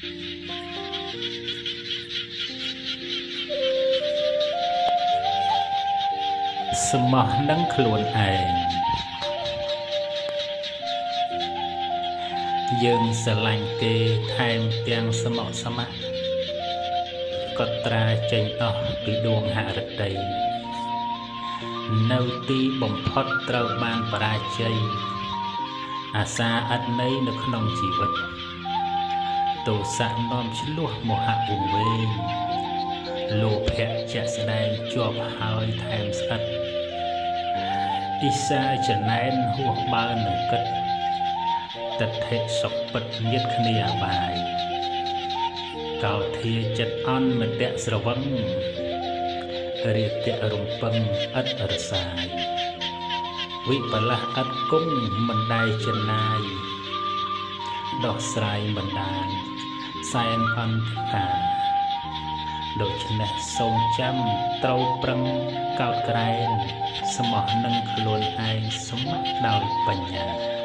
ស្មោះនឹងខ្លួនឯងយើងស្រឡាញ់គេថែមទាំងស្មោះស្ម័គ្រកត្រាចេញអស់ពីដួងហឫទ័យនៅទីបំផុតត្រូវបានបរាជ័យអាសាឥតន័យនៅក្នុងជីវិតទោសៈនាំឆ្លោះមហៈវង្វេងលោភៈជាក់ស្ដែងជាប់ហើយថែមស្អិតអ៊ីសាចំណែនហួសបើនឹងគិតទិដ្ឋិសុខពិតញាតគ្នាអបាយកោធាចិត្តអន់មតៈស្រវឹងរាគៈរំពឹងឥតរសាយវិបលាសឥតគង់មិនដែលចំណាយដោះស្រាយមិនដានសែនអន្តតាដូច្នេះសូមចាំត្រូវប្រឹងកោតក្រែងស្មោះនឹងខ្លួនឯងស្ម័គ្រដោយបញ្ញា។